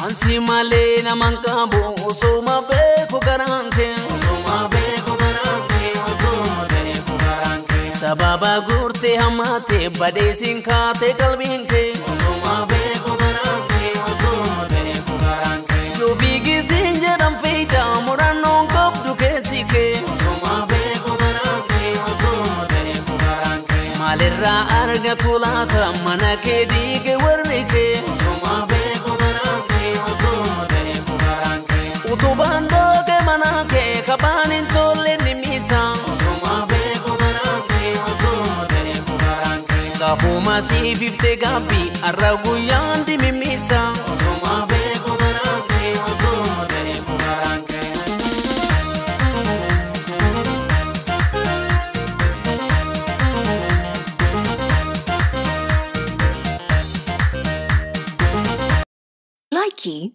Ansi malee naman qabu osuma beeku garaan kee. Osuma beeku garaan kee, osuma beeku garaan kee. Sababa guurtee hammaate badeesiin kaate qalbiin kee. Osuma beeku garaan kee, osuma beeku garaan kee. Yoo fiigisiin jedhan fiida murannoon qabdu keessi kee. Osuma beeku garaan kee, osuma beeku garaan kee. Maalirraa argatu laata mana kee diige warri kee. Osuma beeku garaan kee, osuma beeku garaan kee. Utubaan dooke mana kee kabaan hin tolle ni miisa. Osuma beeku garaan kee, osuma beeku garaan kee. Gaafuma siififtee gaabbii har'a guyyaan dimimmiisa. Osuma beeku garaan kee, osuma beeku garaan kee. Likey.